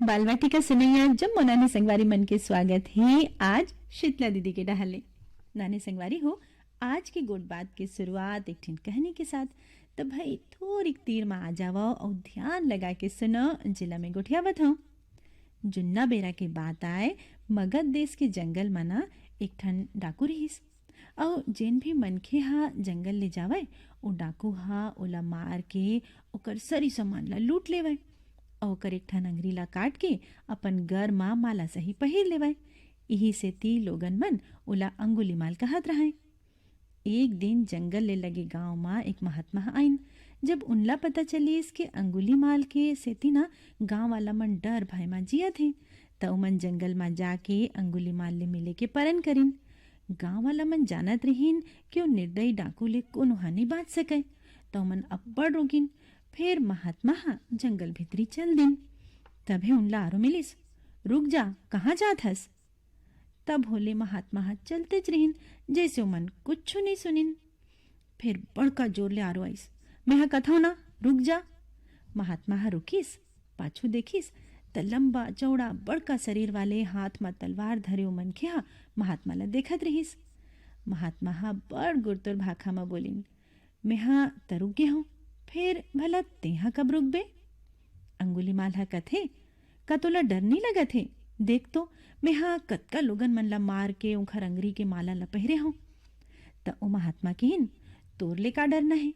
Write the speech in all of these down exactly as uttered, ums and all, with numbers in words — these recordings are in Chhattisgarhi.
बालवाटिका सुनइया जम्मो नानी संगवारी मन के स्वागत हे आज शीतला दीदी के डहाले। नानी संगवारी हो, आज के गोठ बात के शुरुआत एक ठिन कहनी के साथ। त भाई थोरिक तीर म आ जावव अउ ध्यान लगा के सुनव, जेला मैं गोठियावत हंव। जुन्ना बेरा के बात आय, मगध देश के जंगल म ना एक ठन डाकू रिहिस। अउ जेन भी मनखे ह जंगल ले जावय, ओ डाकू ह ओला मार के ओकर सरी सामान ला लूट लेवय। अउ ओकर एक ठन अंगरी ला काट के अपन गर म माला सही पहिर लेवय। इही सेती लोगन मन ओला अंगुलीमाल कहत रहय। एक दिन जंगल ले लगे गांव म एक महात्मा ह आइन। जब उनला पता चलिस कि अंगुलीमाल के सेती ना गांव वाला मन डर भय म जियत हे, त ओमन जंगल म जाके अंगुलीमाल ले मिले के परन करिन। गांव वाला मन जानत रिहिन कि ओ निर्दयी डाकू ले कोनो ह नइ बांच सकय, त ओमन अब्बड़ रोगिन। फेर महात्मा ह जंगल भीतरी चल दिन। तभे उनला आरो मिलिस, "रुक जा, कहाँ जात हस?" तब होले महात्मा ह चलतेच रिहिन, जइसे ओमन कुछु नइ सुनिन। फेर बड़का जोर ले आरो आइस, "मेंह कथंव ना, रुक जा।" महात्मा ह रुकिस, पाछू देखिस, त लंबा चौड़ा बड़का शरीर वाले हाथ म तलवार धरे ओ मनखे ह महात्मा ल देखत रिहिस। महात्मा ह बड़ गुरतुर भाखा म बोलिन, "मेंह त रुक गे हंव, फेर भला तेंह कब रुकबे?" अंगुलीमाल ह कथे, "का तोला डर नइ लगत हे? देख तो, मेंह कतका लोगन मन ला मार के उंखर अंगरी के माला ला पहिरे हंव।" त ओ महात्मा किहिन, "तोर ले का डरना हे?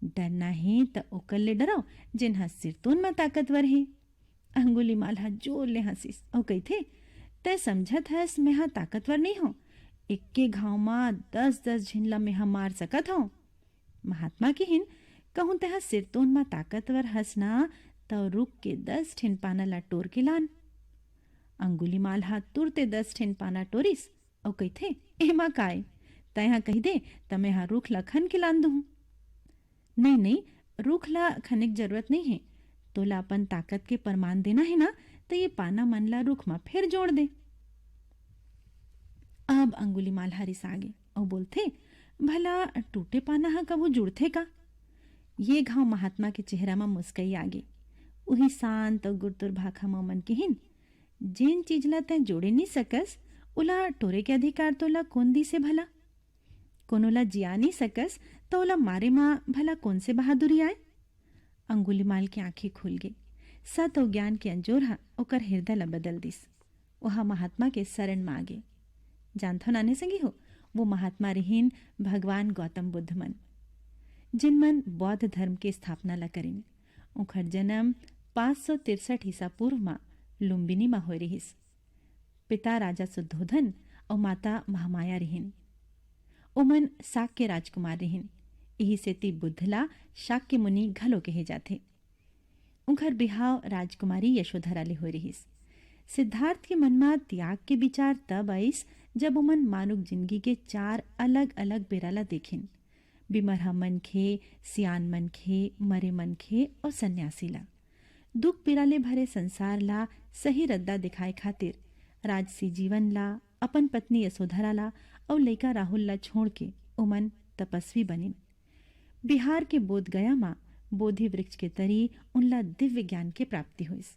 डरना हे त ओकर ले डरव, जेन ह सिरतोन म ताकतवर हे।" अंगुलीमाल ह जोर ले हंसिस अउ कहिथे, "तैं समझत हस, मेंह ताकतवर नइ हंव? एक्के घांव म दस दस झिन ला मेंह मार सकत हंव।" महात्मा किहिन, "कहूं तेंह सिरतोन म ताकतवर हस ना, त रुख के दस ठिन पाना ला टोर के लान।" अंगुलीमाल ह तुरते दस ठिन पाना टोरिस अउ कहिथे, "एमा काय? तैंह कहि दे, त मेंह रुख ला खन के लान दुहूं।" "नइ, नइ, रुख ला खने के जरूरत नइ हे। तोला अपन ताकत के परमान देना हे ना, त ये पाना मन ला रुख म फेर जोड़ दे।" अब अंगुलीमाल ह रिसा गे अउ बोलथे, "भला टूटे पाना ह कभू जुड़थे का?" ये घांव महात्मा के चेहरा म मुस्कई आ गे। उही शांत अउ गुरतुर भाखा म ओमन किहिन, "जेन चीज ला तैं जोड़े नी सकस, ओला टोरे के अधिकार तोला कोन दिस हे भला? कोनो ला जिया नी सकस, त ओला मारे म भला कोन से बहादुरी आय?" अंगुलीमाल के आंखी खुल गे। सत अउ ज्ञान के अंजोर ह ओकर हिरदा ला बदल दिस। ओहा महात्मा के शरण म आ गे। जानथव नाने संगी हो, वो महात्मा रिहिन भगवान गौतम बुद्ध मन, जिन मन बौद्ध धर्म के स्थापना ला करिन। ओखर जन्म पाँच सौ तिरसठ ईसा पूर्व म लुम्बिनी म होय रिहिस। पिता राजा शुद्धोधन अउ माता महामाया रिहिन। ओमन शाक्य राजकुमार रिहिन। इही सेती बुद्ध ला शाक्य मुनि घलो कहे जाथे। उंखर बिहाव राजकुमारी यशोधरा ले होय रिहिस। सिद्धार्थ के मन म त्याग के विचार तब आइस, जब ओमन मानुक जिनगी के चार अलग-अलग बेरा ला देखिन। बिमरहा मनखे, सियान मनखे, मरे मनखे अउ सन्यासी ला। दुख पीरा ले भरे संसार ला सही रद्दा दिखाए खातिर राजसी जीवन ला, अपन पत्नी यशोधरा ला अउ लइका राहुल ला छोड़ के ओमन तपस्वी बनिन। बिहार के बोधगया म बोधि वृक्ष के तरी उनला दिव्य ज्ञान के प्राप्ति होइस।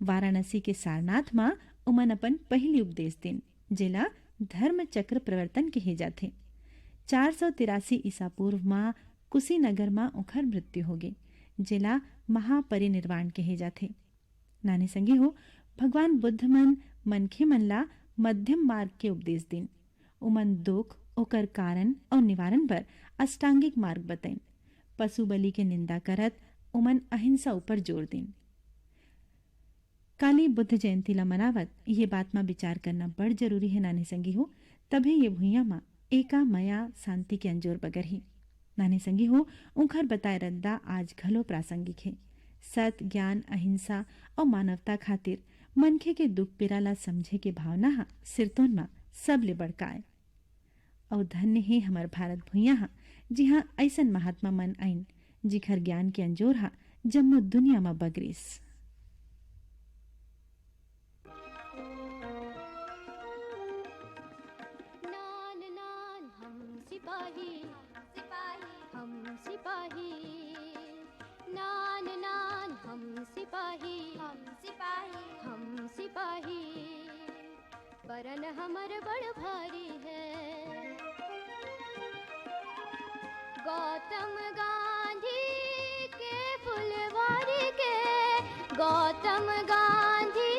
वाराणसी के सारनाथ म ओमन अपन पहिली उपदेश दिन, जेला धर्म चक्र प्रवर्तन कहे जाथे। चार सौ तिरासी ईसा पूर्व म कुशीनगर म ओखर मृत्यु होगे, जेला महापरिनिर्वाण कहे जाथे। नाने संगी हो, भगवान बुद्ध मन मनखे मन ला मध्यम मार्ग के उपदेश दिन। उमन दुख, ओकर कारण अउ निवारण बर अष्टांगिक मार्ग बतइन। पशु बलि के निंदा करत उमन अहिंसा ऊपर जोर दिन। काली बुद्ध जयंती ला मनावत ये बात मा विचार करना बड़ जरूरी हे नाने संगी हो, तभे ये भुइयां मा एका, मया, शांति के अंजोर बगरही। नाने संगी हो, उंखर बताए रद्दा आज घलो प्रासंगिक हे। सत, ज्ञान, अहिंसा अउ मानवता खातिर मनखे के दुख पीरा ला समझे के भावना ह सिरतोन मा सबले बड़का आय। अउ धन्य हे हमर भारत भुइयां ह, जिहां अइसन महात्मा मन आइन, जिखर ज्ञान के अंजोर ह जम्मो दुनिया मा बगरिस। नान नान हम सिपाही, सिपाही हम सिपाही। नान नान हम सिपाही, हम सिपाही हम पाही, बरन हमर बड़ भारी है। गौतम गांधी के फुलवारी के, गौतम गांधी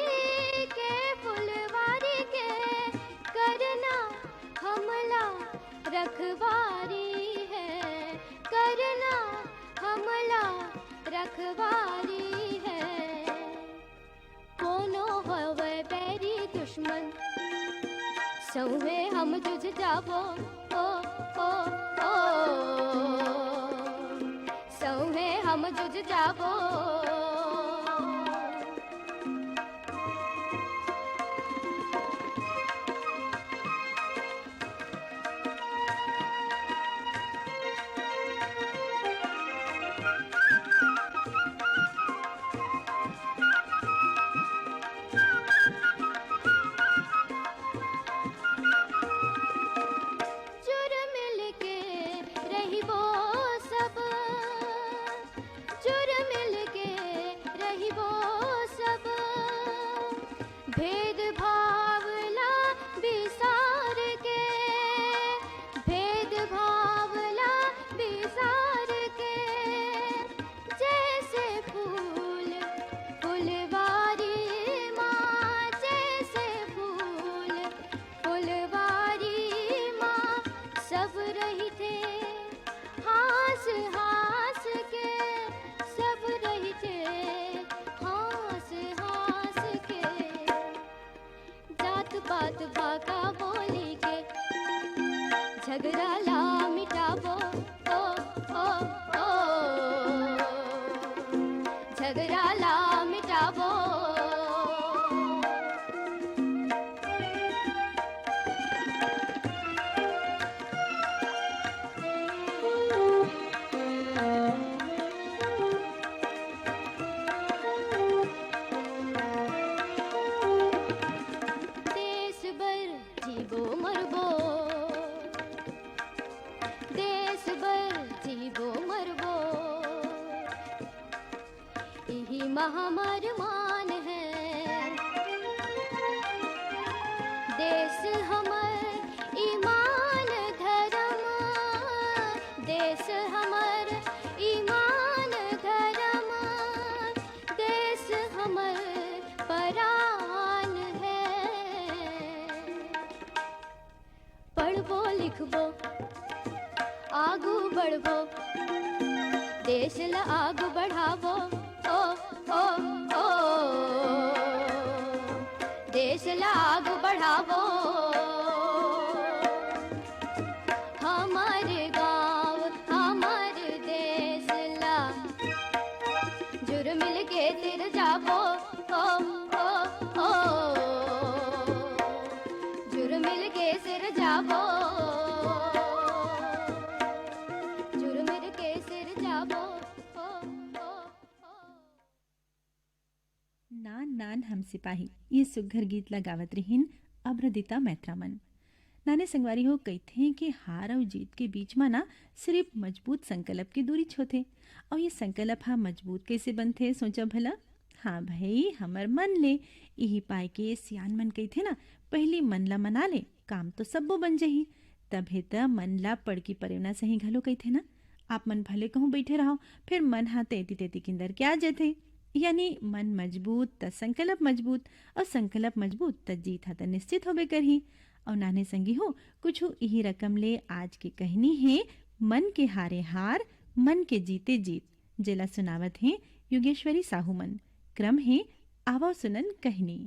के फुलवारी के, करना हमला रखवारी है, करना हमला रखवारी है। कोनो हवय बैरी दुश्मन, संगे हम जुझ जाबो, ओ, ओ, ओ। संगे हम जुझ जाबो। जुर मिल के रहिबो सब, जुर मिल के रहिबो सब, भेदभाव ला बिसार के, भेदभाव ला बिसार के, जैसे फूल फुलवारी माँ, जैसे फूल फुलवारी माँ, सब रहिथे हाँस हाँस के, सब रहिथे हाँस हाँस के। जात पात भाखा बोली के झगरा ला मिटाबो, ओ, ओ, ओ। झगरा ला मिटाबो। देश बर जीबो मरबो, देश बर जीबो मरबो, इही मा हमर मान है। देश हमर ईमान धर्म, देश हमर ईमान धर्म, देश हमर परान है। पढ़बो लिखबो, आगू बढ़बो, देश ल आगू बढ़ाबो, ओ, ओ, ओ। देश ल आगू बढ़ाबो। हमर गाँव, हमर देश ला जुर मिल के सिरजाबो, ओ, ओ, ओ। जुर मिल के सिरजाबो, जुर मिल के सिरजाबो, ओ, ओ, ओ। नान नान हम सिपाही, ये सुग्घर गीत ला गावत रिहिन अभ्रदिता मैत्रामन। नाने संगवारी हो, कहिथे कि हार अउ जीत के बीच म ना सिरिफ मजबूत संकल्प के दूरीच होथे। अउ ये संकल्प ह मजबूत कइसे बनथे, सोचा भला? हाँ भई, हमर मन ले। इही पाय के सियान मन कहिथे ना, पहिली मन ला मना ले, काम तो सब्बो बन जही। तभे त मन ला पड़की परेवना सही घलो कहिथे ना। आप मन भले कहूँ बइठे रहव, फेर मन ह त एती तेती किंदर के आ जथे। यानी मन मजबूत त संकल्प मजबूत, अउ संकल्प मजबूत त जीत ह त निश्चित होबे करही। अउ नाने संगी हो, कुछु इही रकम ले आज के कहनी हे, मन के हारे हार, मन के जीते जीत, जेला सुनावत हे योगेश्वरी साहू मन। क्रम हे, आवव सुनन कहनी।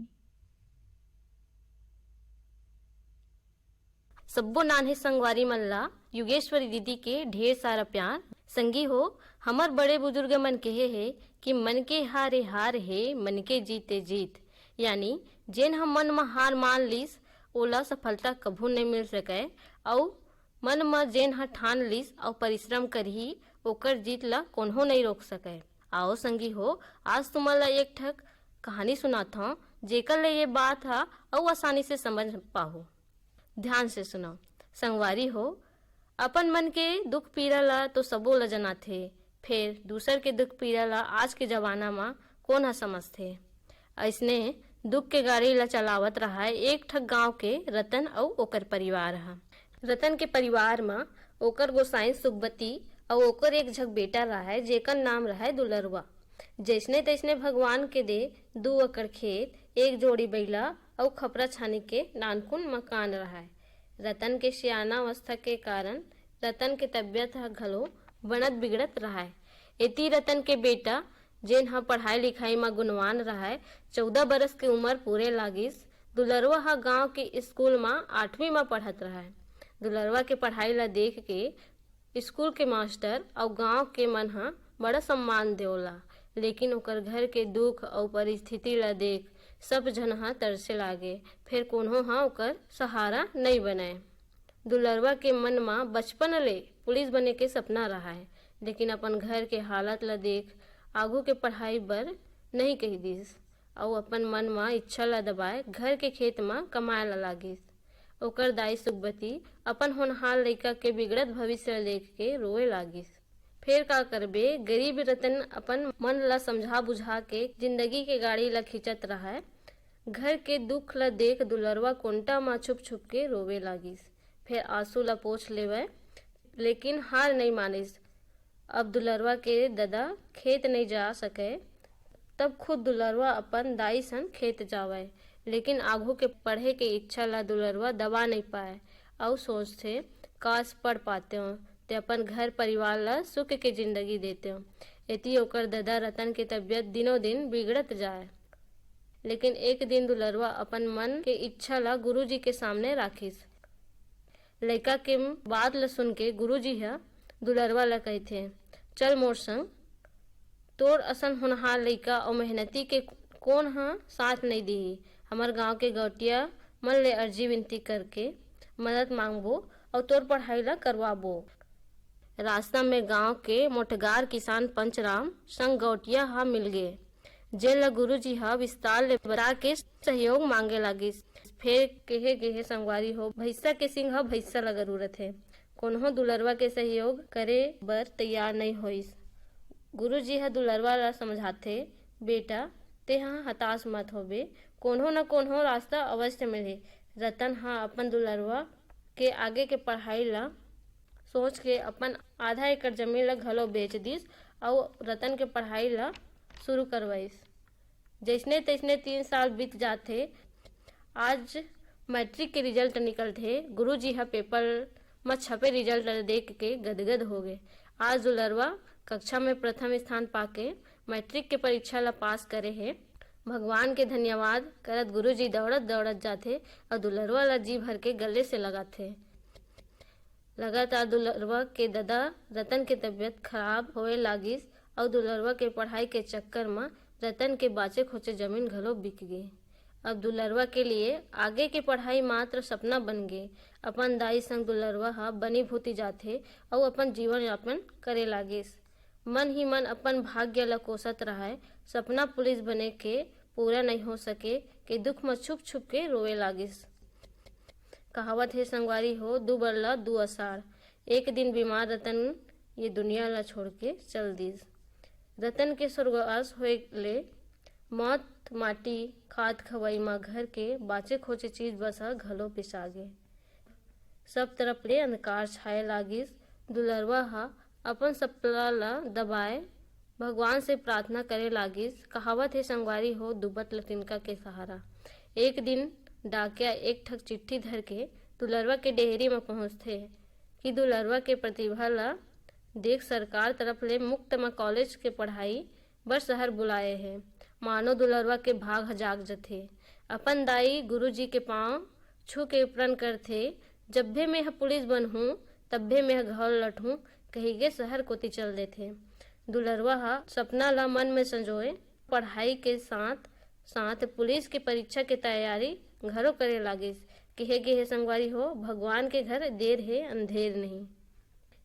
सब्बो नान्हे संगवारी मन ला योगेश्वरी दीदी के ढेर सारा प्यार। संगी हो, हमर बड़े बुजुर्ग मन कहे हे कि मन के हारे हार हे, मन के जीते जीत। यानी जेन ह मन म हार मान लिस, ओला सफलता कभू नइ मिल सकय, अउ मन म जेन ह ठान लिस अउ परिश्रम करही, ओकर जीत ला कोन्हो नइ रोक सकय। आओ संगी हो, आज तुमन ला एक ठक कहानी सुनाथंव, जेकर ले ये बात ह अउ आसानी से समझ पाहू। ध्यान से सुनव। संगवारी हो, अपन मन के दुख पीरा ला तो सबो ला जनाथे, फेर दूसर के दुख पीरा ला आज के जमाना म कोन ह समझथे? अइसने दुख के गाड़ी ला चलावत रहय एक ठक गांव के रतन अउ ओकर परिवार ह। रतन के परिवार म ओकर गोसाई सुखबती अउ ओकर एक झक बेटा रहय, जेकर नाम रहय दुलरवा। जइसने तइसने भगवान के दे दू एकड़ खेत, एक जोड़ी बइला अउ खपरा छानी के नानकुन मकान रहय। रतन के सियाना अवस्था के कारण रतन के तबियत ह घलो बनत बिगड़त रहय। एती रतन के बेटा, जेन ह पढ़ाई लिखाई म गुणवान रहय, चौदह बरस के उमर पूरे लागिस। दुलरवा ह गांव के स्कूल म आठवीं म पढ़त रहय। दुलरवा के पढ़ाई ल देख के स्कूल के मास्टर अउ गांव के मन ह बड़ा सम्मान दे ओला, लेकिन ओकर घर के दुख अउ परिस्थिति ल देख सब झन ह तरसे लागे, फेर कोनो ह ओकर सहारा नइ बनय। दुलरवा के मन म बचपन ले पुलिस बने के सपना रहय, लेकिन अपन घर के हालत ल देख आगू के पढ़ाई बर नइ कहि दिस अउ अपन मन म इच्छा ल दबाए घर के खेत म कमाए ल लागिस। ओकर दाई सुखबती अपन होनहार लइका के बिगड़त भविष्य ल देख के रोए लागिस। फेर का करबे, गरीब रतन अपन मन ल समझा बुझा के जिंदगी के गाड़ी ल खींचत रहय। घर के दुख ल देख दुलरवा कोंटा म छुप छुप के रोवे लागिस। फेर आंसू ल पोंछ लेवय, लेकिन हार नइ मानिस। अब दुलरवा के ददा खेत नइ जा सकय, तब खुद दुलरवा अपन दाई संग खेत जावय। लेकिन आघू के पढ़े के इच्छा ल दुलरवा दबा नइ पाय अउ सोचथे, काश पढ़ पातेंव, ते अपन घर परिवार ल सुख के जिंदगी देतेंव। एती ओकर ददा रतन के तबियत दिनों दिन बिगड़त जाय। लेकिन एक दिन दुलरवा अपन मन के इच्छा ल गुरुजी के सामने राखिस। लइका के बात ल सुन के गुरुजी ह दुलरवा ल कहिथे, चल मोर संग, तोर असन होनहार लइका अउ मेहनती के कोन ह साथ नइ दिही। हमर गांव के गौटिया मन ले अर्जी विनती करके मदद मांगबो अउ तोर पढ़ाई ल करवाबो। रास्ता में गांव के मोटगार किसान पंचराम संग गौटिया ह मिलगे, जेन ल गुरुजी ह विस्तार ले बता के सहयोग मांगे लागिस। फेर केहे गेहे संगवारी हो, भैंसा के सिंग ह भैंसा ल गरूरत हे। कोन्हो दुलरवा के सहयोग करे बर तैयार नइ होइस। गुरुजी ह दुलरवा ल समझाथे, बेटा, तेंह हताश मत होबे, कोन्हो न कोन्हो रास्ता अवश्य मिलही। रतन ह अपन दुलरवा के आगे के पढ़ाई ल सोच के अपन आधा एकड़ जमीन ल घलो बेच दिस अउ रतन के पढ़ाई ल शुरू करवाइस। जइसने तइसने तीन साल बीत जाथे। आज मैट्रिक के रिजल्ट निकलथे। गुरुजी ह पेपर म छपे रिजल्ट ल देख के गदगद हो गे। आज दुलरवा कक्षा में प्रथम स्थान पाके मैट्रिक के परीक्षा ल पास करे हे। भगवान के धन्यवाद करत गुरुजी दौड़त दौड़त जाथे अउ दुलरवा ल जी भर के गले से लगाथे। लगातार दुलरवा के ददा रतन के तबियत खराब होए लागिस अउ दुलरवा के पढ़ाई के चक्कर म रतन के बाचे खोचे जमीन घलो बिक गे। अब दुलरवा के लिए आगे के पढ़ाई मात्र सपना बन गे। अपन दाई संग दुलरवा ह बनी भूती जाथे अउ अपन जीवन यापन करे लागिस। मन ही मन अपन भाग्य ल कोसत रहय। सपना पुलिस बने के पूरा नइ हो सके के दुख म छुप छुप के रोवे लागिस। कहावत हे संगवारी हो, दू बरला दू असार। एक दिन बीमार रतन ये दुनिया ला छोड़ के चल दिस। रतन के स्वर्गवास होए ले मौत माटी खात खवई म घर के बाचे खोचे चीज बस ह घलो पिसा गे। सब तरफ ले अंधकार छाए लागिस। दुलरवा ह अपन सपना ला दबाए भगवान से प्रार्थना करे लागिस। कहावत हे संगवारी हो, दुबत ल तिनका के सहारा। एक दिन डाकिया एक ठक चिट्ठी धर के दुलरवा के डेहरी म पहुंचथे कि दुलरवा के प्रतिभा ला देख सरकार तरफ ले मुफ्त म कॉलेज के पढ़ाई बर शहर बुलाए हे। मानो दुलरवा के भाग ह जाग जथे। अपन दाई गुरुजी के पांव छू के प्रण करथे, जब भी मैं ह पुलिस बनहूं, तब भी मैं ह घर लौटहूं, कहिके शहर कोती चल देथे। दुलरवा ह सपना ला मन में संजोए, पढ़ाई के साथ साथ पुलिस के परीक्षा के तैयारी घलो करे लागिस। कहे गे हे संगवारी हो, भगवान के घर देर हे अंधेर नहीं।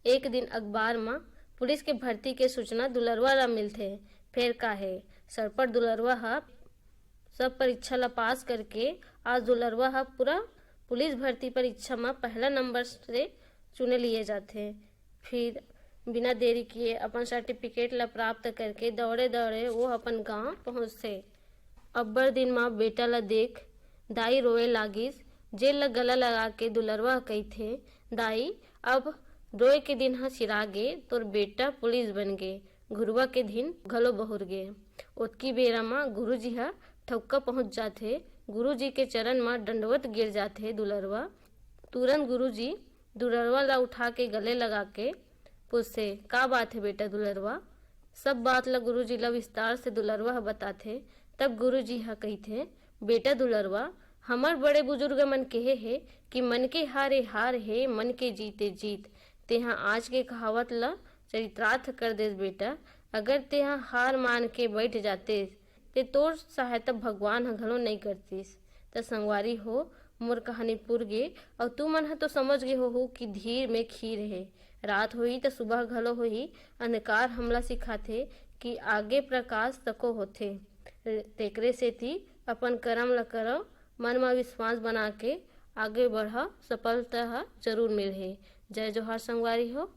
एक दिन अखबार म पुलिस के भर्ती के सूचना दुलरवा ला मिलथे। फेर का हे, सरपट दुलरवा ह सब परीक्षा ला पास करके आज दुलरवा ह पूरा पुलिस भर्ती परीक्षा म पहला नंबर से चुने लिए जाथे। फिर बिना देरी किए अपन सर्टिफिकेट ला प्राप्त करके दौड़े दौड़े वो अपन गांव पहुंचथे। अब्बड़ दिन म बेटा ल देख दाई रोए लागिस, जेन ल गला लगा के दुलरवा ह कहिथे, "दाई, अब रोए के दिन ह सिरा गे, तोर बेटा पुलिस बन गे, घुरवा के दिन घलो बहुर गे।" ओतकी बेरा म गुरुजी ह ठउक्का पहुंच जाथे। गुरुजी के चरण म दंडवत गिर जाथे दुलरवा। तुरंत गुरुजी दुलरवा ला उठा के गले लगा के पूछथे, "का बात हे बेटा दुलरवा?" सब बात ला गुरुजी ला विस्तार से दुलरवा ह बताथे। तब गुरुजी ह कहिथे, "बेटा दुलरवा, हमर बड़े बुजुर्ग मन केहे हे कि मन के हारे हार हे, मन के जीते जीत। तेहा आज के कहावत ला चरितार्थ कर देस बेटा। अगर तेहा हार मान के बैठ जातेस, ते तोर सहायता भगवान ह घलो नइ करतिस।" त संगवारी हो, मोर कहानी पुर गे, अउ तुमन ह तो समझ गे होहू कि धीर में खीर हे। रात होही त सुबह घलो होही, अंधकार हमला सिखाथे कि आगे प्रकाश तको होथे। तेकरे सेती अपन करम ल करव, मन म विश्वास बना के आगे बढ़व, सफलता ह जरूर मिलही। जय जोहार संगवारी हो।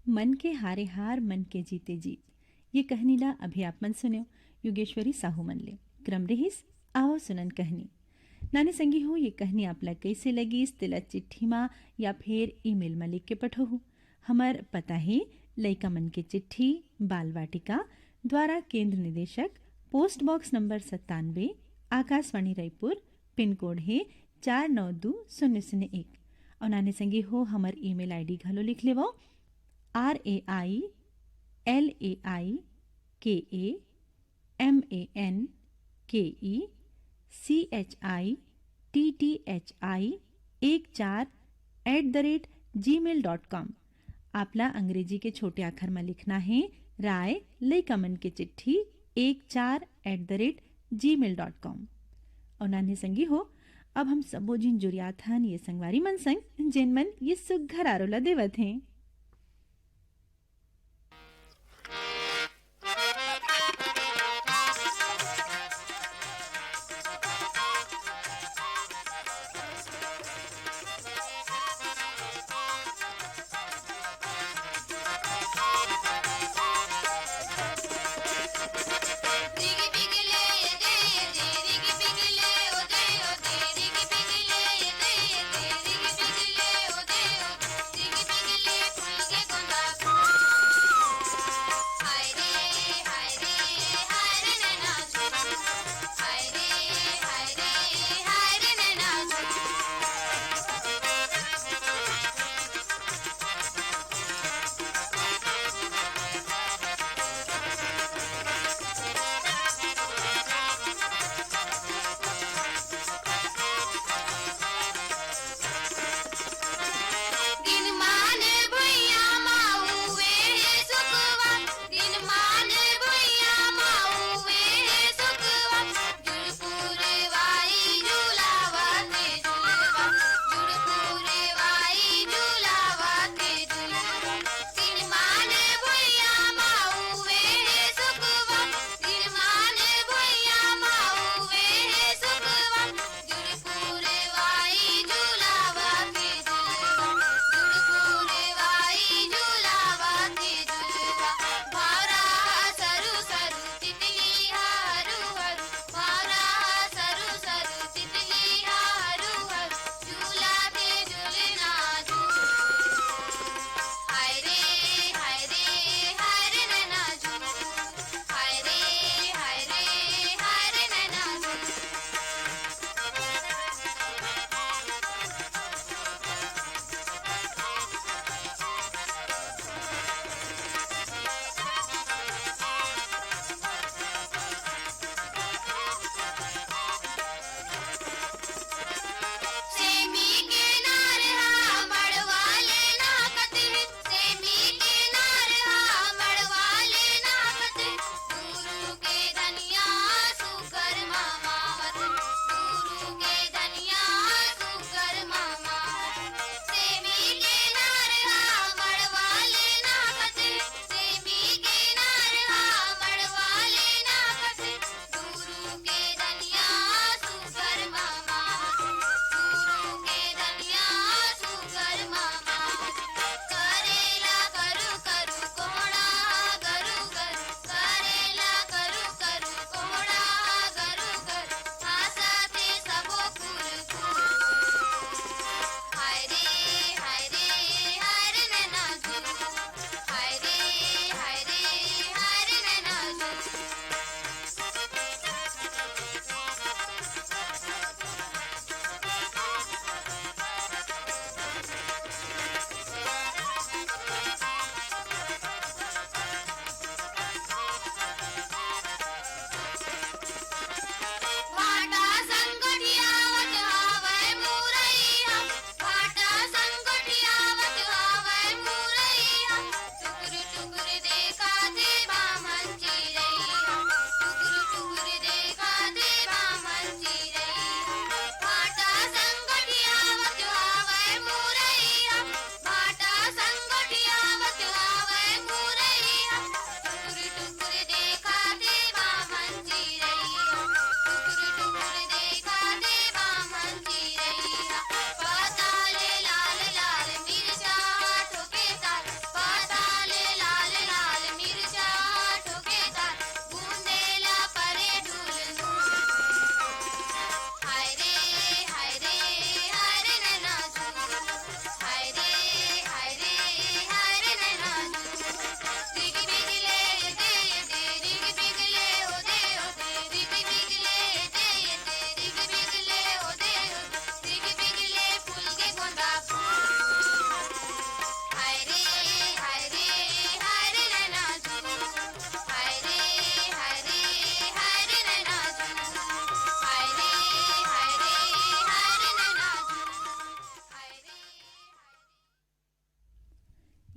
मन के हारे हार, मन के जीते जीत, ये कहनी ला अभी आप मन सुन्यो योगेश्वरी साहू मन ले। क्रम रहिस, आवो सुनन कहनी। नाने संगी हो, ये कहनी आप ला कइसे लगिस, तेला चिट्ठी मा या फिर ईमेल मा लिख के पठोहू। हमर पता हे लइका मन के चिट्ठी, बाल वाटिका, द्वारा केंद्र निदेशक, पोस्ट बॉक्स नंबर सत्तानबे, आकाशवाणी रायपुर, पिन कोड हे चार नौ दू शून्य शून्य एक। अउ नाने संगी हो, हमर ईमेल आईडी घलो लिख लेवो, R A I L A I K A M A N K E C H I T T H I एक चार at the rate gmail dot com। आप ला अंग्रेजी के छोटे आखर म लिखना हे, राय लइका मन के चिट्ठी एक चार at the rate gmail dot com। अउ नान्हे संगी हो, अब हम सबो झिन जुरियात हन ये संगवारी मन संग, जेन मन ये सुग्घर आरो ला देवत हें।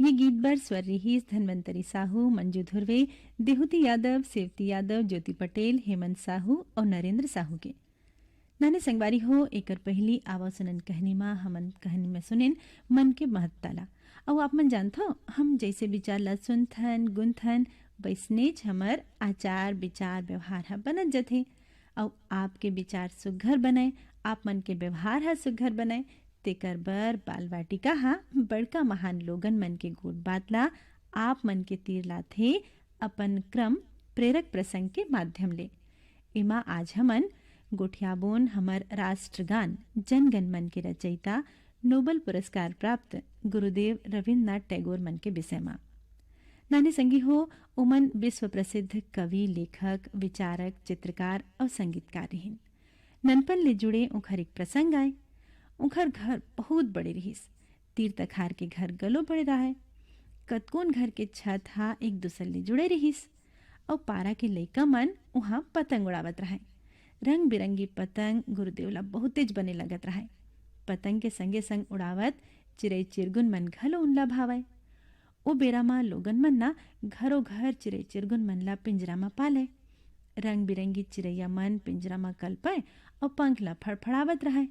ये गीत बर स्वर रिहिस धनवंतरी साहू, मंजू धुर्वे, देहुती यादव, सेवती यादव, ज्योति पटेल, हेमंत साहू अउ नरेंद्र साहू के। नाने संगवारी हो, एकर पहिली आवव सुनन कहनी मा हमन कहनी में सुनेन मन के महत्ता ला। अउ आप मन जानथव, हम जइसे विचार ला सुनथन, गुनथन, वइसनेच हमर आचार, विचार, व्यवहार ह बनत जथे। अउ आपके विचार सुघर बनय, आप मन के व्यवहार ह सुघर बनय, तेकर बर बाल वाटिका ह बड़का महान लोगन मन के गोठ बात ला आप मन के तीर लाथे अपन क्रम प्रेरक प्रसंग के माध्यम ले। एमा आज हमन गोठियाबोन हमर राष्ट्रगान जनगण मन के रचयिता नोबेल पुरस्कार प्राप्त गुरुदेव रविन्द्रनाथ टैगोर मन के विषय मा। नानी संगी हो, ओमन विश्व प्रसिद्ध कवि, लेखक, विचारक, चित्रकार अउ संगीतकार रिहिन। ननपन ले जुड़े उंखर एक प्रसंग आय। उंखर घर बहुत बड़े रिहिस। तीर तखार के घर गलो बड़े राहय। कतकोन घर के छत हा एक दूसर ले जुड़े रिहिस। अउ पारा के लइका मन उहां पतंग उड़ावत राहय। रंग बिरंगी पतंग गुरुदेव ला बहुतेच बने लगत राहय। पतंग के संगे संग उड़ावत चिरई चिरगुन मन घलो उनला भावय। ओ बेरा म लोगन मन ना घरो घर चिरई चिरगुन मन ला पिंजरा म पालय। रंग बिरंगी चिरैया मन पिंजरा म कलपय अउ पंख ला फड़फड़ावत रहय।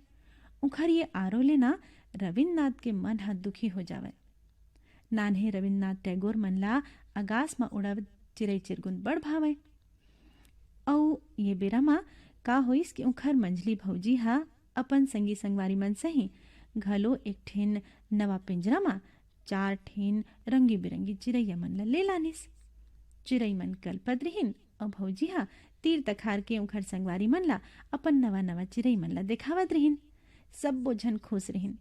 उंखर ये आरो ले ना रविन्द्रनाथ के मन ह दुखी हो जावय। नान्हे रविन्द्रनाथ टैगोर मन ला अगास म उड़त चिरई चिरगुन बड़ भावय। अउ ये बेरा म का होइस कि उंखर मंझली भौजी ह अपन संगी संगवारी मन सही घलो एक ठिन नवा पिंजरा म चार ठिन रंगी बिरंगी चिरैया मन ल ले लानिस। चिरई मन कलपत रिहिन अउ भौजी ह तीर तखार के उंखर संगवारी मन ल अपन नवा नवा चिरई मन ल देखावत रिहिन। सब्बो झन खुश रिहिन।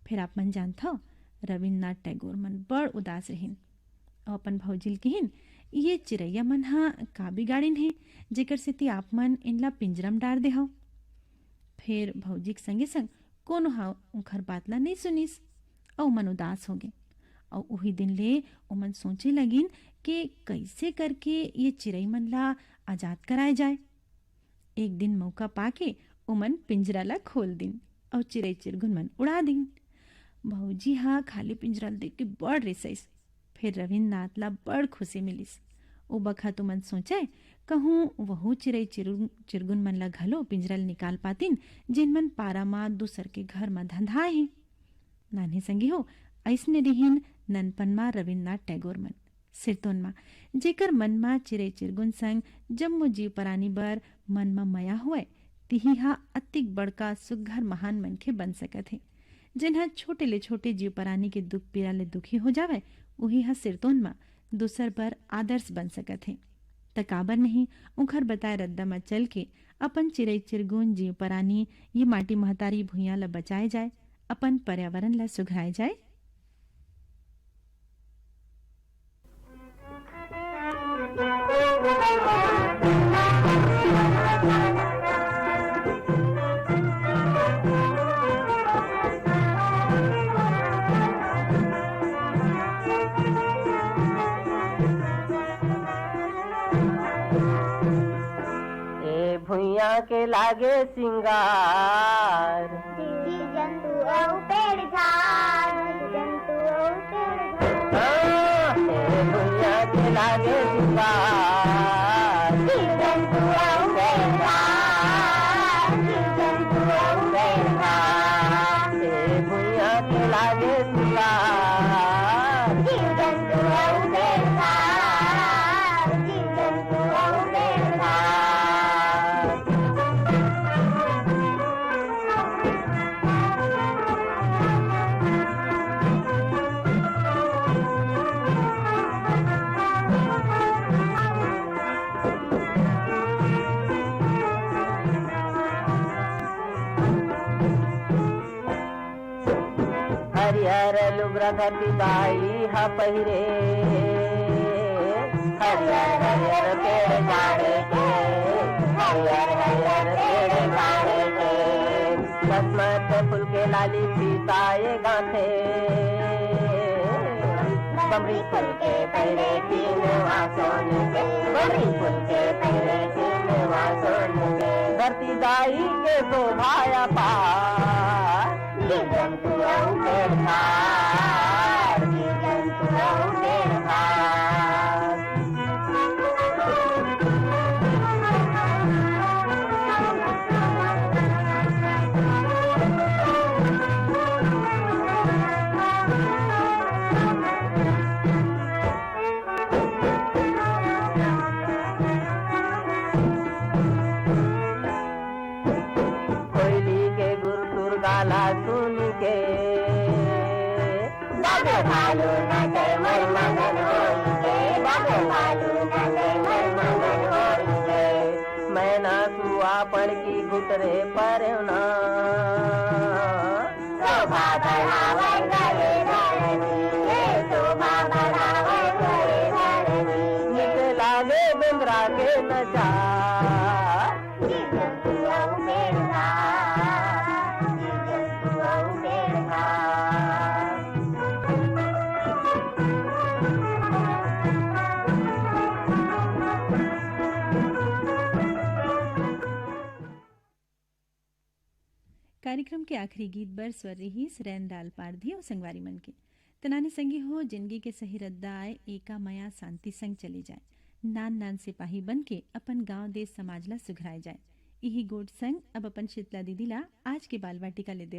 फेर आप मन जानथव, रविन्द्रनाथ टैगोर मन बड़ उदास रिहिन अउ अपन भौजी ल किहिन, "ये चिरैया मन ह का बिगाड़िन हे, जेकर सेती आप मन इनला पिंजरा म डार देहव?" फेर भौजी के संगे संग कोनो ह उंखर बात ला नइ सुनिस अउ मन उदास होगे। अउ उही दिन ले ओमन सोचे लगिन के कइसे करके ये चिरई मन ला आजाद कराए जाए। एक दिन मौका पाके ओमन पिंजरा ला खोल दिन अउ चिरई चिरगुन मन उड़ा दिन। भौजी ह खाली पिंजरा ल देख के बड़ रिसइस। फेर रविन्द्रनाथ ला बड़ खुशी मिलिस। ओ बखत ओमन सोचय, कहूं वहू चिरई चिरु-, चिरगुन मन ला घलो पिंजरा ले निकाल पातिन, जेन मन पारा म दूसर के घर म धंधाए हे। नान्हे संगी हो, अइसने रिहिन ननपन म रविन्द्रनाथ टैगोर मन। सिरतोन म, जेकर मन म चिरई चिरगुन संग जम्मो जीव परानी बर मन म मया होवय, तिही ह अतिक बड़का सुग्घर महान मनखे बन सकत हे। जेन ह छोटे ले छोटे जीव परानी के दुख पीरा ले दुखी हो जावय, उही ह सिरतोन म दूसर बर आदर्श बन सकत हे। त काबर नहीं उंखर बताए रद्दा म चल के अपन चिरई चिरगुन जीव परानी ये माटी महतारी भुइयां ल बचाए जाए, अपन पर्यावरण ल सुघराए जाए। ए भुइयां के लागे सिंगार। जीव जंतु अउ पेड़ झाड़, जीव जंतु अउ पेड़ झाड़। हाँ, ए भुइयां के लागे सिंगार। जीव जंतु अउ पेड़ झाड़, जीव जंतु अउ पेड़ झाड़। ए भुइयां के लागे सिंगार। जीव जंतु अउ पेड़ झाड़, जीव जंतु अउ पेड़ झाड़। हरियर लुगरा धरती दाई ह पहिरे, हरियर हरियर पेड़ झाड़ के, हरियर हरियर पेड़ झाड़ के, मत मत फूल के लाली सीताए गाथे। बमरी फूल के पहिरे तीन वा सोन के, बमरी फूल के पहिरे तीन वा सोन के, धरती दाई के शोभा अपार। जीव जंतु अउ पेड़ झाड़, जीव जंतु काला सुन के बाबे भालू नाचे मन मगन होई के, बाबे भालू नाचे मन मगन होई के। मैना सुआ पड़की गुटरे परेवना शोभा बढ़ावे गए धरती के, शोभा बढ़ावे गए धरती। निक लागे बेंदरा के नचा जीव जंतु अउ पेड़ का, जीव जंतु अउ पेड़ का। कार्यक्रम के आखिरी गीत बर स्वर रिहिस रैनलाल पारधी अउ संगवारी मन के। त नानी संगी हो, जिंदगी के सही रद्दा आय, एका मया शांति संग चले जाय। नान नान सिपाही बन के अपन गांव, देश, समाज ला सुघराय जाय। इही गोठ संग अब अपन शीतला दीदी ला आज के बाल वाटिका ले